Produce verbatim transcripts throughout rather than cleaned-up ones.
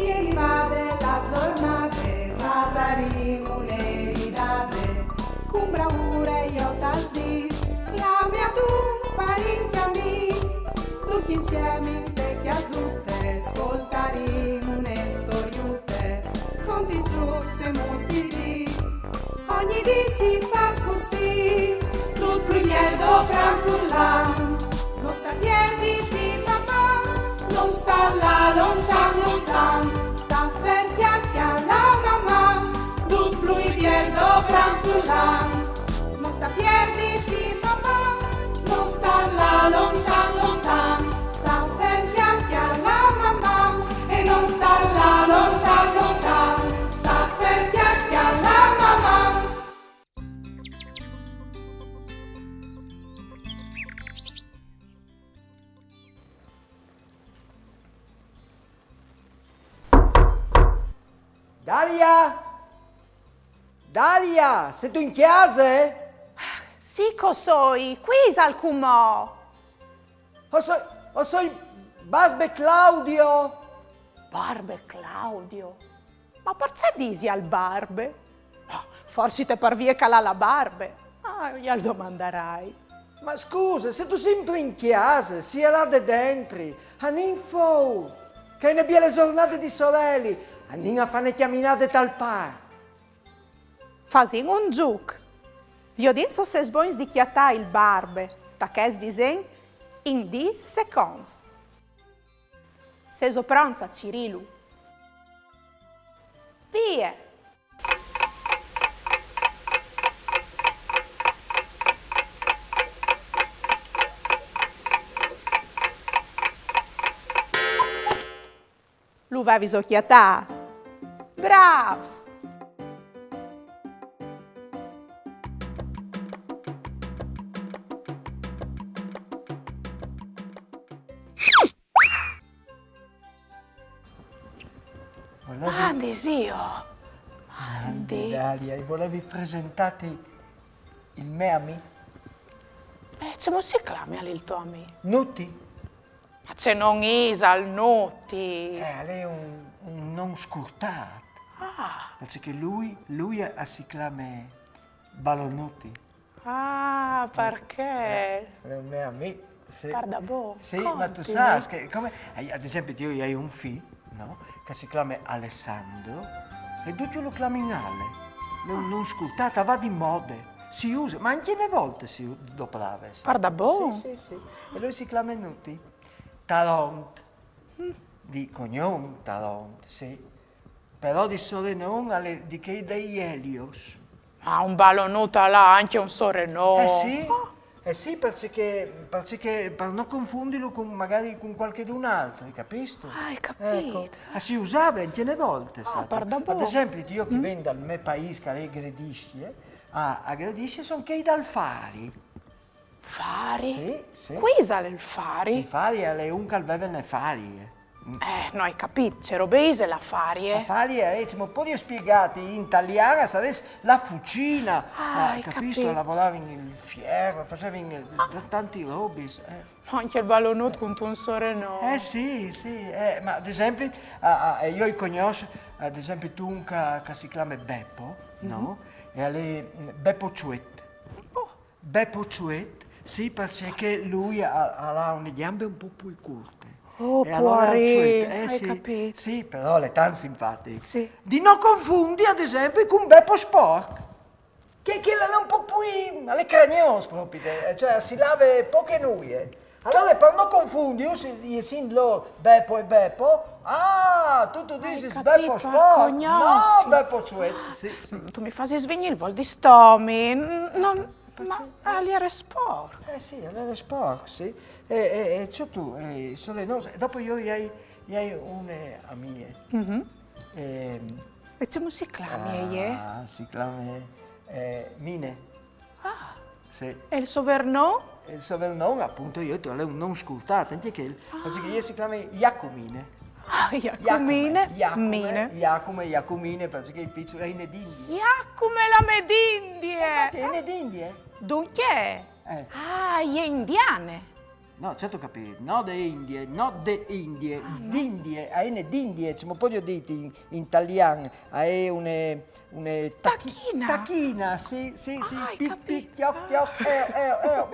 Ieri vade la zornade, fasarìn une ridade, cun braure jo tal dis, clame a dun parint e amis, ducj insiemi inte cjasute, scoltarìn une storiute, cont i zucs e mus di dì. Ogni dì si fâs cussì, dut plui biel dopran furlan. No sta pierditi, mamà, no sta lâ lontan, lontan. Sta fer cjale a la mamà, dut plui biel dopran furlan. No sta pierditi, mamà, no sta lâ lontan, lontan. Sta fer cjale a la mamà e no sta lâ lontan, lontan. Sta fer cjale a la mamà. Daria! Daria, sêstu in cjase? Sì che o soi, cui isal cumò? O soi, o soi Barbe Claudio. Barbe Claudio? Ma parcè disial barbe? Ah, forsit par vie che al à la barbe. Ah, jal domandarai. Ma scuse, sêstu simpri in cjase, si e là de dentri, anìn fûr, che e je une biele zornade di soreli, anìn a fâ une cjaminade tal parc. Fasìn un zûc. Viodìn se o sês bogns di cjatâ il barbe, ta chest disen, in dîs seconts. Sêso pronts a cirîlu? Vie! Lu vêso cjatât? Brâfs! Volevi... Mandi, zio. Mandi. Daria, i volevi presentâti il me amì. E cemût si clamial il to amì? Nuti. Ma ce non isal Nuti? Eh, al è un, un non scurtât. Ah. Parcè che lui, lui a, a si clame Balonuti. Ah, parcè? Eh, al è un me amì, sì. Pardabon? Sì, ma tu sâs che, come, eh, ad esempli, jo i ai un fi, no? Che si clame Alessandro, e ducj lu clamin Ale. Non, non scurtât, al va di mode. Si use, ma ancje une volte si doprave, sâstu? Pardabon? Sì, sì, sì. E lui si clame Nuti. Taront. Di cognon Taront, sì. Però di sorenon al è di chei dai Elios. Ma un balonut al à ancje un sorenon. Eh sì, eh sì, parcè che, parcè che par no confundilu cun, magari cun cualchidun altri, capistu? Ah, ai capît. Eco. Ah, si usave ancje une volte, sâstu? Pardabon. Ad esempli, jo che i ven dal me paîs, che al è Grediscje, a, a Grediscje a son chei dal Fari. Fari? Sì, sì. Cui isal il Fari? Il Fari al è un che al veve une farie. Eh, no ai capît, ce robe ise la farie? La farie, eh, se o podìs spiegâti in talian, a sarès la fucina. Ah, ai capît. Lavoravin il fier, fasevin, eh, tantis robis, eh. Ancje il balonut cuntun sorenon. Eh sì, sì, eh, ma ad esempli, a, a, jo i cognòs, ad esempli, tu un che, che si clame Bepo, no? E al è, mm, Bepo Çuet. Bepo Çuet, sì, parcè che lui al, al à une gjambe un pôc plui curte. Oh, puarin, eh, ai capît. Sì, però al è tant simpatic. Sì. Di no confundi, ad esempli, cun Bepo Sporc, che, che al è un pôc plui, al è cragnôs propit, eh, cioè si lave pôc e nuie. Alore, par no confundi, se i sint lôr Bepo e Bepo, ah, tu, tu disis Bepo Sporc, no, Bepo Çuet, sì, sì. Tu mi fasis vignî il vôl di stomi, non... Ma al jere sporc. Eh sì, al jere sporc, sì. E, e, e ce tu, eh, sorenon, e dopo jo i ai, i ai une amie. Mhm. Ehm, E cemût si clame jê? Ah, si clame, eh, Mine. Ah. Sì. E il so vêr non? E il so vêr non, apont, jo, al è un non scurtât, ancje chel. Ah. Parcè che jê si clame Jacumine. Ah, Jacumine, Jacume, Mine. Jacume, Jacumine, parcè che i piçui, e je une dindie. Jacume la me dindie! Infati, e je une dindie. Duncje? Eh. Ah, e je indiane. No, certo capì, no de Indie, no de Indie, d'Indie, a ene d'Indie, come podio dite in, in talian, a è une, une tachi- Tachina. Tachina, sì, sì, sì, Ah, hai pic, capito. Pic, chioc, chioc, eo, eo, eo,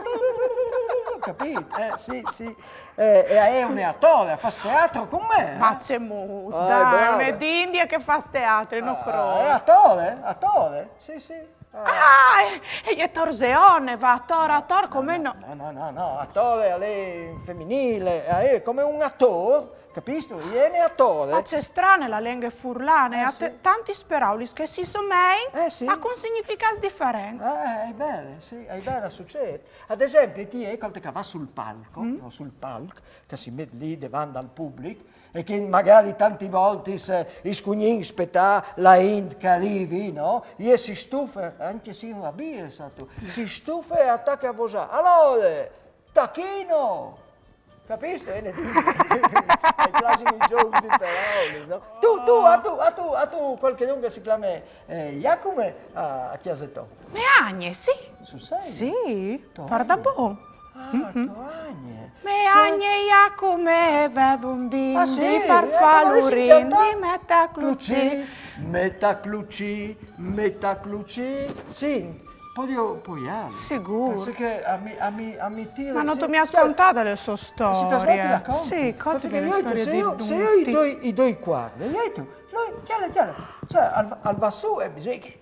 capito? Eh, sì, sì, eh, e a è une atore, a fâs teatro con me, eh? Ma ce mut, Ah, dai, brava. Une d'Indie che fâs teatro, no Ah, crôt. È atore, atore, sì, sì. Ah. Ah, e, e torzeone, va ator, ator, come no? No, no, no, no, atore a è in feminîl, a è come un ator, capistu? E ene atore. Ma ce strane la lenghe furlane, Eh, a sì. Tantis peraulis che si somein, Eh, sì. ma cun significâts diferents. Eh, a è vere, sì, a è vere, sucêt. Ad esempli, ti, eh, colte che a va sul palc, no, sul palc, che si met li devant al public, e che magari tantis voltis, eh, i scugnìn spetâ la int che a rivi, no? E si stufe, ancje se i rabie, sâstu, si stufe e a tache a vosâ. Alore, tachino! Capistu? E ne digo, i classics zûcs di peraulis, no? Tu, tu, a tu, a tu, a tu, cualchidun che si clame, eh, Jacume a, a cjase tô. Mê agne, sì. Sul serio? Sì, To guarda agne? bon. Ah, to agne. Mê agne Jacume e veve un dindi Ah, sì? par Eh, fâ come si lurindi, chiama? metaclucì. Metaclucì, metaclucì. Sì, podio, podio. Sigûr. Parcè che a mi, a mi, a mi tire, Ma no sì. tu mi âs Cioè, contade la sô storie. Sì, te la sbatte la conta. Sì, cosa Parcè che che la jo, storie se di jo, se jo i tutti. doi, i doi cuarts, jo, tu, no, cjale, cjale. Cioè, al, al va sù e bisogna che,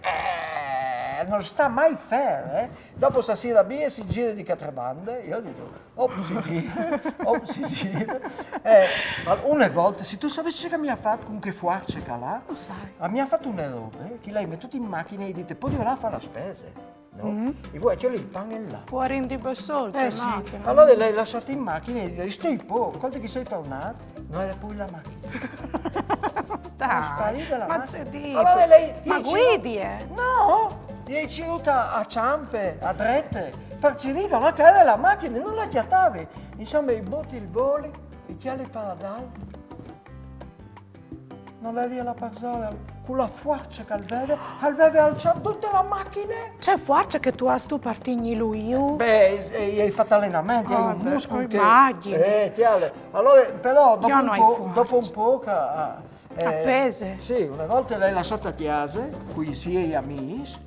eh, no sta mai fer, eh. Dopo sta sira via, si gira di chê altre bande, jo digo, op, si gira, op, si gira. Eh, ma une volte, se tu savessis ce che mi à fat cun chê fuarce che al à, Lo sai. mi à fat une robe, eh, che lei mi à metût in machine e i à dit, podìo lâ a fâ la spese, no? E vuê, cjale, il pan è là. Puarin di bessôl, Eh sì, alore le ai lassade in machine e i à dit, stoi po, cuant che i soi tornât, no jere plui la machine. Dai, Sparide la ma machine. ce dîs? Alore le, Ma i ci- guidie? No, i ai cirût a, a çampe, a drete, par cirî là che e jere la machine, no le cjatavi. Insome, i buti il voli, i cjali par adalt. No le jere la parsore, cu la fuarce che al veve, al veve alçât dute la machine. Ce fuarce che tu âs tu par tignîlu jù. Beh, eh, i ai fat alenament, i ai Ah, un beh, muscul lo che... imagjini. Eh, cjale. Alore, però, dopo Jo un no ai po, fuarce. Dopo un po che... eh, A pese. Sì, une volte le ai lassade a cjase, cui siei amîs.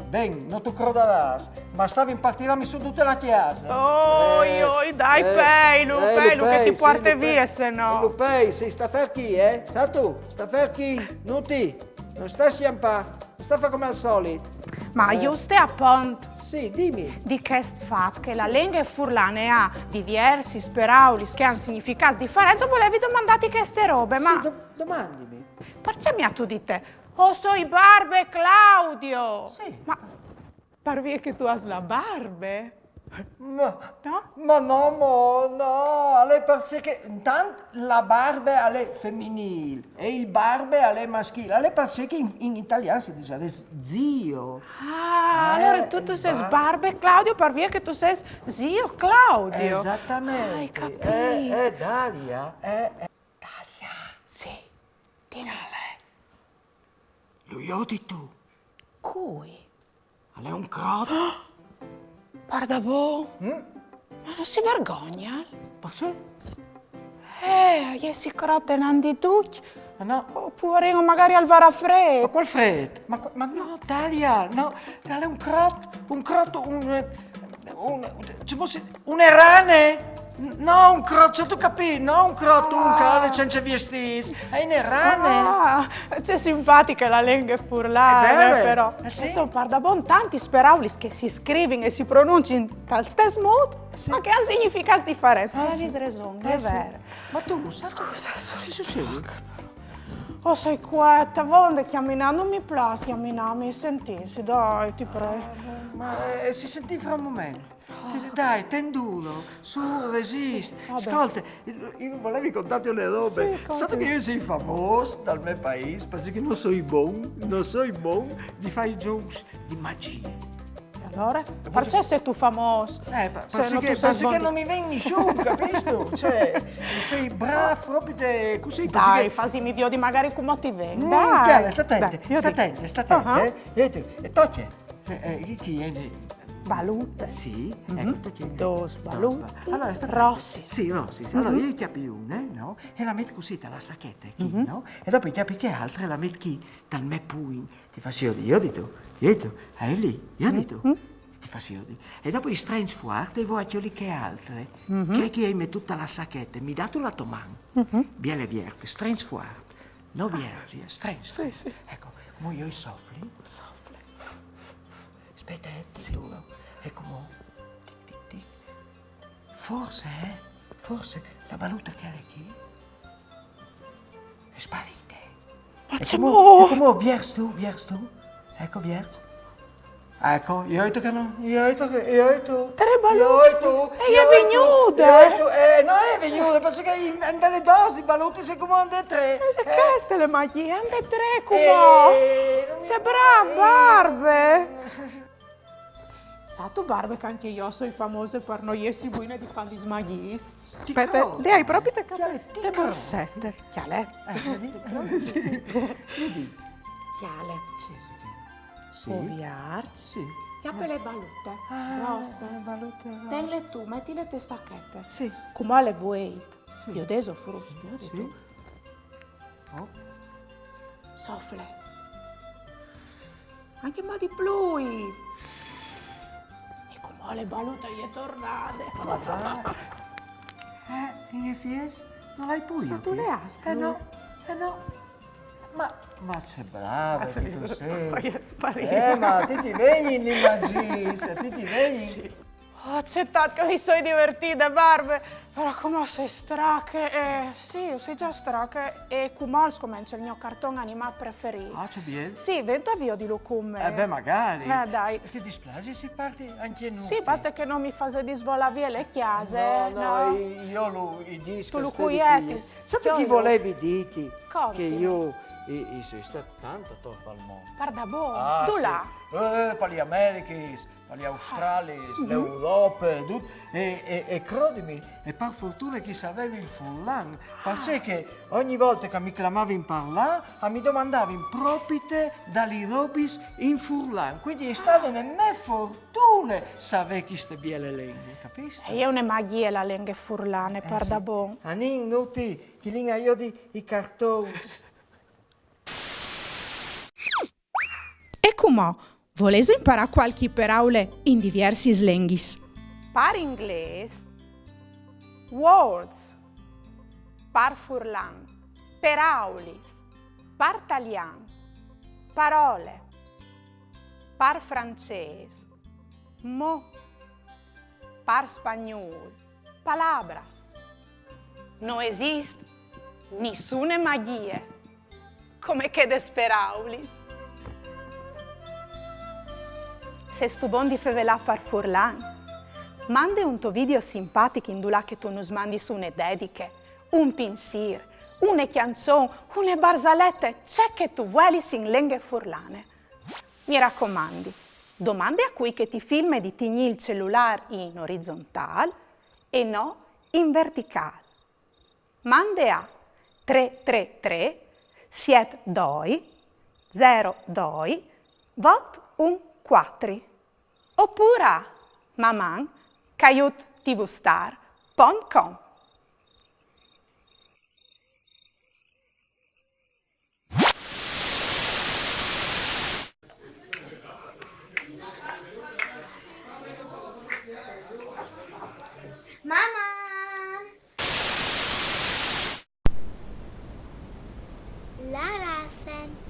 Ben, no tu crodarâs, ma stavin par tirâmi sù dute la cjase. Oi, oi, dai, pei, lu pei, lu che ti puarte vie, se no. Lu pei, sì, sta fer chi, eh? Sâstu? Sta fer chi, no ti, no sta scjampâ, no sta fâ come al solit. Ma juste apont Sì, dimi. di chest fat che la lenghe furlane e à diviersis peraulis che a àn significâts diferents, o volevi domandâti cheste robe, ma Sì, do- domandimi. parcè mi âstu dit, o soi barbe Claudio? Sì. Ma par vie che tu âs la barbe? Ma, No? ma no, mo, no, al è parcè che intant la barbe al è feminîl e il barbe al è maschîl, al è parcè che in, in talian si dîs zio. Ah, Eh, alore tu, tu sês barbe Claudio par vie che tu sês zio Claudio. Esatamente. Ah, ai capît. Eh, eh, Dalia, eh, eh. Dalia, Sì, dimi. Lu jodi tu? Cui? Al è un crot. Pardabon? Mm? Ma no si vergogna? Parcè? Eh, a jessi crot enant di ducj. Ma no. O puarin, magari al varà Ma frêt. cuâl frêt? Ma, cu- ma no, Dalia, no, al è un crot, un crot, un, un, ce si dîs, une rane. No, un crot, âstu capît? No, un crot, un che al è cence viestîts, e je une rane. Ah, ce simpatiche la lenghe furlane, Al è vêr, però. eh sì. Insome, pardabon, tantis peraulis che si scrivin e si pronuncin tal stes mût, Sì. ma che a àn significâts diferents. Eh Ma sì. lis resons, Eh è sì. vêr. Ma tu, sâstu, ce sucêt? O soi cueta, vonde cjaminâ, no mi plâs cjaminâ, mi sentîsi, dai, ti prei. Ma, eh, si sentìn fra un moment. Ti- Dai, ten duro, su, resist. Vabbè. Scolte, jo o volevi contâti une robe. Sì, conti. Sâstu che jo o soi famôs dal gno paîs, parcè che no soi bon, no soi bon di fâ i zûcs di magjie. E alore? Parcè sêstu famôs? Eh, pa- Se parcè no che, tu sês parcè bon che di- no mi ven nissun, capistu? Cioè, o soi brâf propit, così, parcè Dai, che... fasimi viodi magari come ti ven. Mm, Dai. cjale, sta atente, Dai, jo sta digo. atente, sta atente, Ah. Eh. E tu, e tocje. Se, eh, chi, chi è? Balute. Sì, Mhm. Ecco, sto chi. Dos balutes. Allora, sta Rossis. Sì, rossis. Allora, io i chiappi une, no? E la met cusì, te la sachete, chi, Mhm. No? E dopo i chiappi che altre, la met chi, tal me pugn. Ti fas jodi, jodi tu, jodi tu. E lì, jodi tu. Mhm. Ti fas jodi. E dopo i strens fuart e vo a cjoli che altre. Mhm. Che chi i met tute la sachete, mi datu la to man. Mhm. Biele vierte, strens fuart. No vierzi, eh, strens. Sì, sì. Ecco, mo io i sofli. Sofle. Aspetta, eh, ti giuro. Ecco mo. Tic, tic, tic. Forse, eh? Forse la baluta che è chi? È sparita. Ma E ce come, mo? E come, vierz tu, vierz tu? Ecco, vierz. Ecco, io ho detto che no, io ho detto che, io ho detto. Tre balute. Io ho detto, E io è ho detto, venuta. Io ho detto, eh, no è venuta, perché in, in delle dosi di balute si comanda tre. E queste le magie, anche tre, Eh, come? eh, Sei brava, Barbe. Sa tu, Barbe, che anche io sono famosa per non essere buona di fare gli smaghi? Aspetta, Ticco. le hai proprio te, Chiale, te ticco. borsette, chiale. Eh, vedi? Sì, vedi? Chiale. Sì, sì, sì. Sì. Oviart. Sì. Chiappe le balute. Ah, Rosse. Le balute rosse. Tenle tu, mettile te sacchette. Sì. Come le vuoi? Sì. Io adesso frusto, Sì, io sì. Tu. Oh. Sofle. Anche mo di plui. E come le balute è tornate. Ma va. Eh, in effies non l'hai più. Ma tu le hai Eh no, eh no. Ma, ma ce brava che tu sei. Poi è sparita. Eh, ma ti ti vegni in immagini, ti ti vegni. Sì. Oh, c'è tanto che mi sono divertita, Barbe. Però come sei strache? Eh, sì, io sono già strache. E come scomincia il mio cartone animato preferito? Ah, c'è bien. Sì, vento avvio di Lucume. Eh beh, magari. Eh, dai. Ti dispiace se parti anche noi? Sì, basta che non mi fate disvolare via le chiase. No, no, io lo, i dischi. Tu lo cuietis. Sai chi volevi dirti? Conti. Che io, io, io sono stato tanto attorno al mondo. Guarda, boh, Ah, tu sì. Là. Eh, per gli Americas, per gli Australis, l'Europa, tutto. E, e, e credimi, e per fortuna che sapevi il furlan, perché che ogni volta che mi chiamavi in parla, mi domandavi in propite dagli robis in furlan. Quindi è stata una mia fortuna sapere queste belle lingue, capisci? E io ne magie la lenghe furlane, Eh, guarda, sì. Bon. Anin nuti, che linga io di i cartoni. E cumò, voleso imparà qualche peraule in diversis lenghis? Par inglês, words. Par furlan, peraulis. Par talian, parole. Par francês, mot. Par spagnol, palabras. No esist nissune magie come che des peraulis. Sêstu bon di fevelâ par furlan? Mande un to video simpatic indulà che tu nus mandis une dediche, un pinsîr, une cjançon, une barzalete, ce che tu vuelis in lenghe furlane. Mi racomandi, domande a cui che ti filme di tignî il celulâr in orizontâl e no in verticâl. Mande a trê trê trê siet doi zero doi vot un cuatri, opûr a maman caiut tvstar pont com. Maman! La rasse.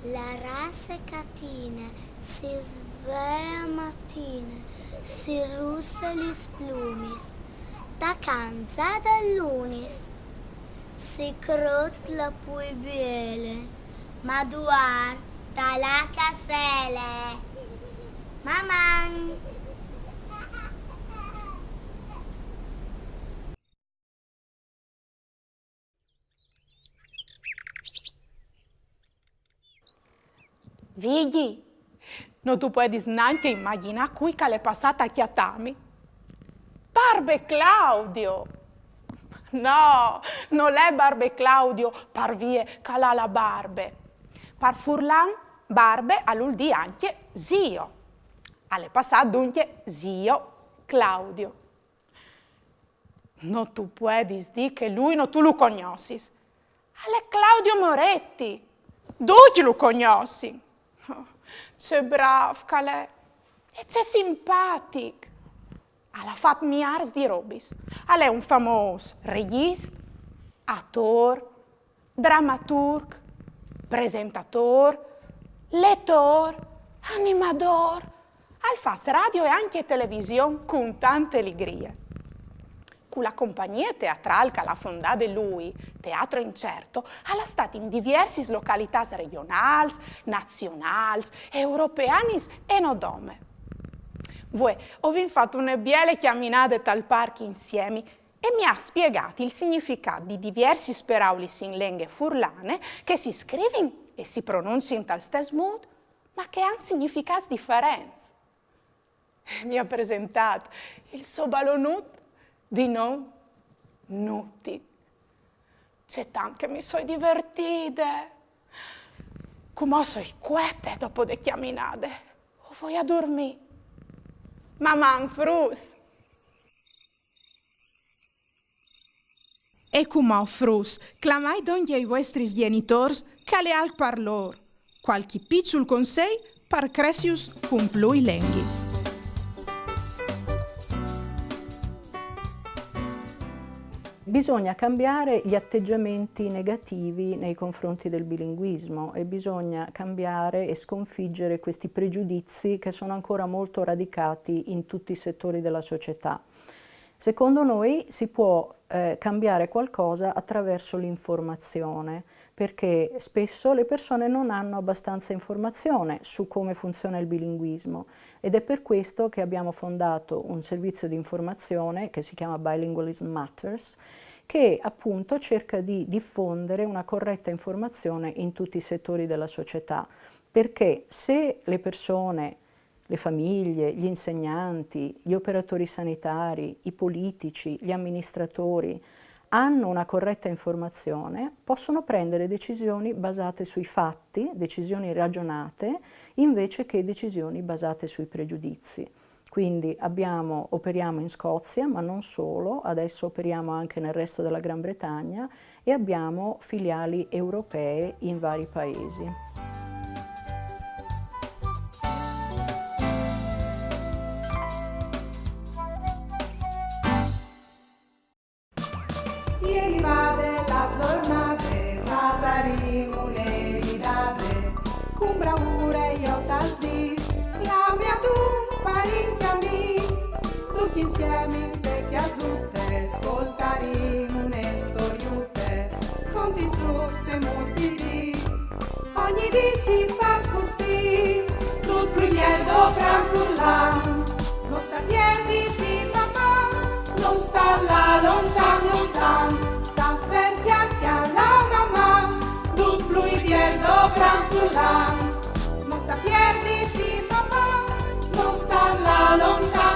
La rasse catine si svee a matine, si russe lis plumis, tacant za dal lunis, si crôt la pui biele, ma duar da la casele. Maman! Vigji, no tu puedis nancje imagjinâ cui che al è passât a cjatâmi. Barbe Claudio! No, nol è Barbe Claudio par vie che al à la barbe. Par furlan, barbe al vûl dî ancje zio. Al è passât duncje zio Claudio. No tu puedis dî che lui no tu lu cognossis. Al è Claudio Moretti. Ducj lu cognossin. Oh, ce brâf che al è. E ce simpatic. Al à fat miârs di robis. Al è un famôs regjist, atôr, dramaturc, presentatôr, letôr, animadôr. Al fâs radio e ancje television cun tante ligrie. Cu la compagnie teatrâl che al à fondade lui, Teatro Incerto, al à stât in diviersis localitâts regjonâls, nazionâls, europeanis e no dome. Vuê o vin fat une biele cjaminade tal parc insiemi e mi à spiegât il significât di diviersis peraulis in lenghe furlane che si scrivin e si pronunzin tal stes mût, ma che a àn significâts diferents. E mi à presentât il so balonut di non Nuti. Ce tant che mi soi divertide! Cumò o soi cuete dopo de cjaminade. O voi a durmî. Maman, fruts! E cumò, fruts, clamait dongje i vuestris gjenitôrs, che al è alc par lôr. Cualchi piçul consei par cressiju cun plui lenghis. Bisogna cambiare gli atteggiamenti negativi nei confronti del bilinguismo e bisogna cambiare e sconfiggere questi pregiudizi che sono ancora molto radicati in tutti i settori della società. Secondo noi si può eh, cambiare qualcosa attraverso l'informazione, perché spesso le persone non hanno abbastanza informazione su come funziona il bilinguismo ed è per questo che abbiamo fondato un servizio di informazione che si chiama Bilingualism Matters, che appunto cerca di diffondere una corretta informazione in tutti i settori della società, perché se le persone le famiglie, gli insegnanti, gli operatori sanitari, i politici, gli amministratori hanno una corretta informazione, possono prendere decisioni basate sui fatti, decisioni ragionate, invece che decisioni basate sui pregiudizi. Quindi abbiamo, operiamo in Scozia, ma non solo, adesso operiamo anche nel resto della Gran Bretagna e abbiamo filiali europee in vari paesi. Ieri vade la zornade, fasarìn une ridade, cun braure jo tal dîs, clamiadun par incjamîs, ducj insiemi inte cjasute, scoltarìn une storiute, conti, zûcs e mus di dì. Ogni dì si fâs cussì, dut plui biel dopran furlan. No sta pierditi, mamà, no sta lâ lontan, lontan. Sta fer, cjale, cjale, mamà, dut plui biel dopran furlan. No sta pierditi, mamà, no sta lâ lontan.